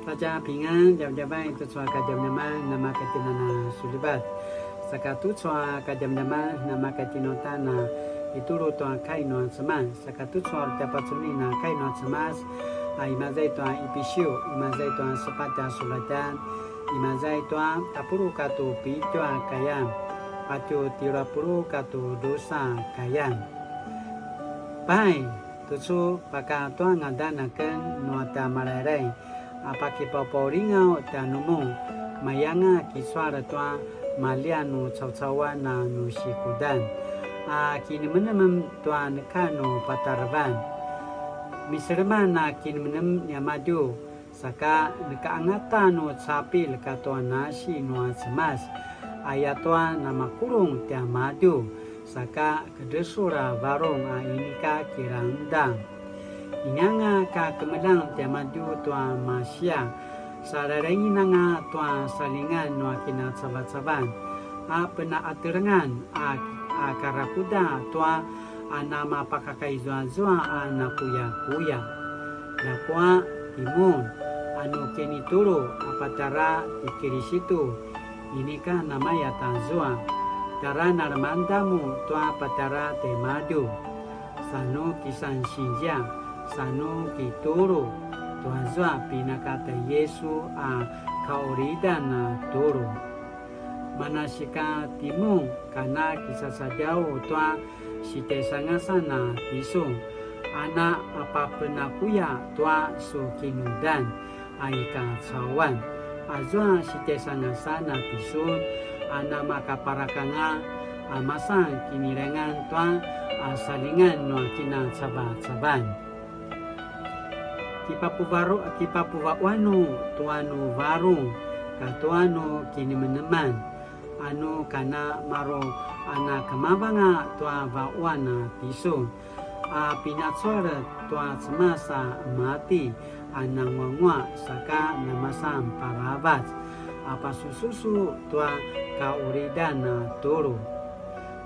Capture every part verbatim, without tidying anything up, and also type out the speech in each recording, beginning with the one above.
大家平安, djavadjavay tucu a kadjamadjaman, namakatjinana sulivat. Saka tucu a kadjamadjaman, namakatjinutan a itulu tua kai nua Cemas. Saka tucu a tja pacunin a kai nua Cemas, a imaza i tua Ipisiu, imaza i tua sepatj a sulatjan, imaza i tua tapuluq katu pitju a kayan, patje tjelu a puluq katu drusa a kayan. Pai, tucu paka tua ngadan aken nua tja Malailai, a pakipaupaulingaw tjanumun, mayanga kicual tua malia nu caucauan a nu sikudan, a kinemenemem tua neka nu patarevan. Miseleman a kinemenem niamadju, saka neka angata nu capil katua nasi nua Cemas, ayatua namakulung tiamadju, saka kedresul a varung a inika kilangdang. Inianga ka kemeljang tiamadju tua Masia, sa lalaingin anga tua salingan nua kinacavacavan, a pena'atelengan a, a karakuda tua a namapakakaizuazua a nakuyakuya. Ljakua timun, a nu kinitulu a patjara ti Kirisitu, inika namaya tazua, tjara nalemangda mun tua patjara tjaimadju, sa nu kisansinzia, sa nu kitulu, tuazua pinaka tjai Yisu a kaqulidan a tulu. Manasika timun, kana kisacadjaw tua sitjaisangasan a tisun, a na papenakuya tua su kinudan a i kacauan. Azua sitjaisangasan a tisun, a namakaparakanga, a masan kinilengan tua, a salingan nua kinacavacavan. Kipapuvaru-, kipapuva'uanu tua nu varung, katua nu kinemeneman, a nu kana maru a nakemavanga tua va'uan a tisun, a pinacual tua Cemas a mati a nanguanguaq saka namasan paravac, a pasususu tua kaqulidan a tulu.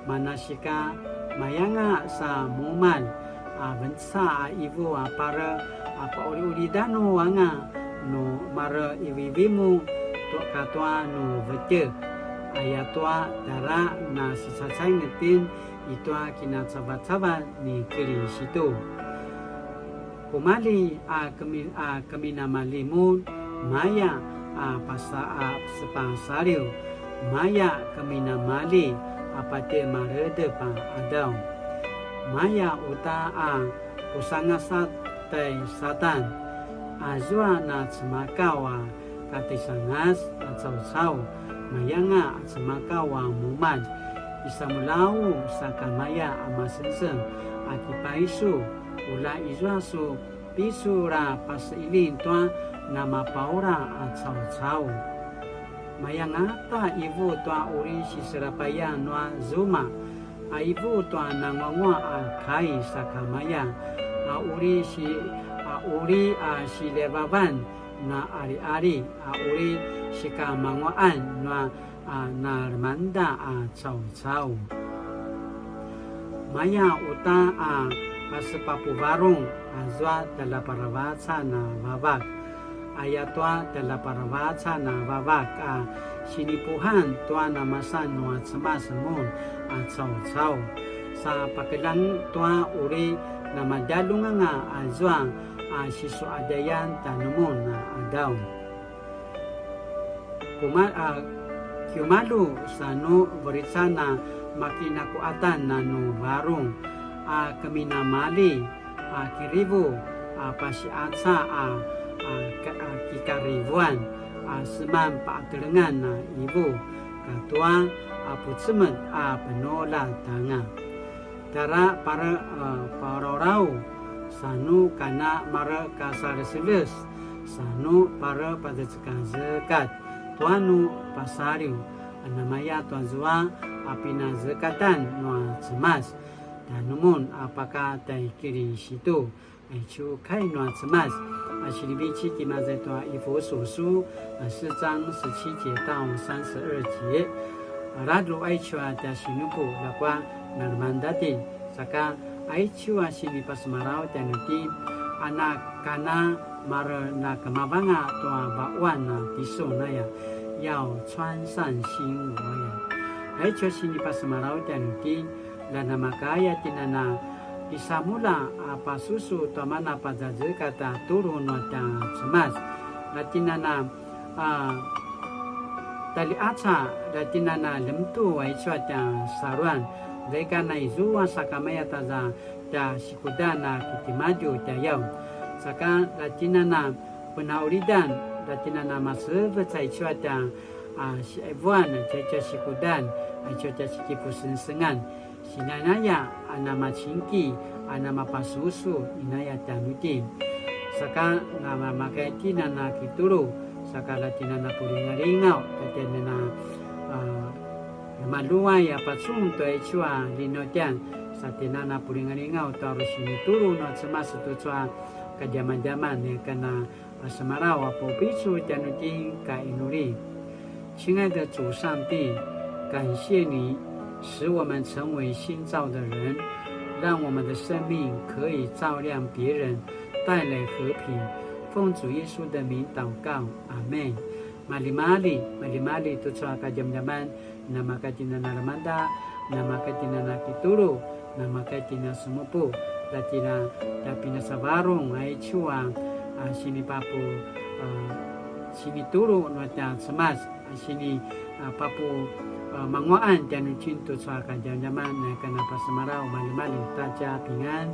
Manasika mayanga sa mumalj a venca a ivu a pare a pauliulidanu anga nu mare ivivimu tu katua nu vetjek, ayatua tjara na secacaingetin itua kinacavacavan ni Kirisitu. Kumalji a kemi-, a keminamalimun, maya a pasa-, a sepasaliw, maya keminamalji a patje maledep a adaw. Maya uta a pusangasatai Satan, azua na cemakaw a katisangas a caucau, mayanga a cemakaw a mumalj, isamulau sakamaya a masengseng a kipaisu, ula izua su pisu la paseilin tua namapaula a caucau. Mayangata ivu tua uri siselapayan nua zuma, a ivu tua nanguanguaq a kai sakamaya, a uri si, a uri a silevavan na aliali, a uri sikamanguaqan nua a nalemangda a caucau. Maya uta a pasepapuvarung azua tjaljaparavacan a vavak, ayatua tjaljaparavacan a vavak a sinipuhan tua namasan nua Cemas mun a caucau, sa pakeljang tua uri namadjaljun anga azua a sisuqadayan tjanumun a qadaw. Kuma-, a, kiumalju sa nu verican a makinakuatan a nu varung, a keminamalji, a kirivu, a pasiqaca a, a, ka-, a kikarivuan, a seman paqatelengan a ivu, katua a pucemet a penuljat anga. Tjara pare, a, palaurau, sa nu kana mare kasaleseles, sa nu pare pazekazekatj tua nu pasaliw, a namaya tuazua a pinazekatan nua Cemas, tjanumun a paka tjai Kirisitu. Aicu kai nua Cemas, a sinivecik imaza i tua Ifususu, a, 四章十七節到三十二節. A, ladru aicu a tja sinupu, ljakua na lemangda itjen, saka aicu a sinipasemalaw tjanuitjen, a na kana Mare na kemavanga tua vaquan a tisun aya, 要穿上新衣 aya. Aicu a sinipasemalaw tjanuitjen, la namakaya tjen a na kisamulja a pasusu tua mana pazazekatj a tulu nua tja Cemas. La tjen a na, a, taliaca, la tjen a na lemtu aicu a tja saluan. Vaik a na izua sakamaya taza tja sikudan a kitimadju tjayaw. Saka la tjen a na penaulidan, la tjen a na masevec aicu a tja, a, siqivuan, aicu a tja sikudan, aicu a tja sikipusengsengan. Sinanaya a namacingki, a namapasusu, inaya tjanuitjen. Saka namamakay tjen a na kitulu, saka la tjen a na pulingalingaw, la tjen a na, a, maluay a pacun tua aicu a linautjan, sa tjen a na pulingalingaw tua uri sinitulu nua Cemas tucu a kadjamadjaman, aya ken a pasemalaw a pupicul tjanuitjen ka inuli. 亲爱的主上帝，感谢你使我们成为新造的人，让我们的生命可以照亮别人，带来和平。奉主耶稣的名祷告，阿们。Malimali, malimali tucu a kadjamadjaman, namakay tjen a na lemangeda, namakay tjen a na kitulu, namakay tjen a na semupu, la tjen a tja pinasavarung aicu a, a, sinipapu, a, sinitulu nua tja Cemas, a, sini, a, papu, a, manguaqan tjanuitjen tucu a kadjamadjaman, aya ken a pasemalaw, malimali, ta tja pingan.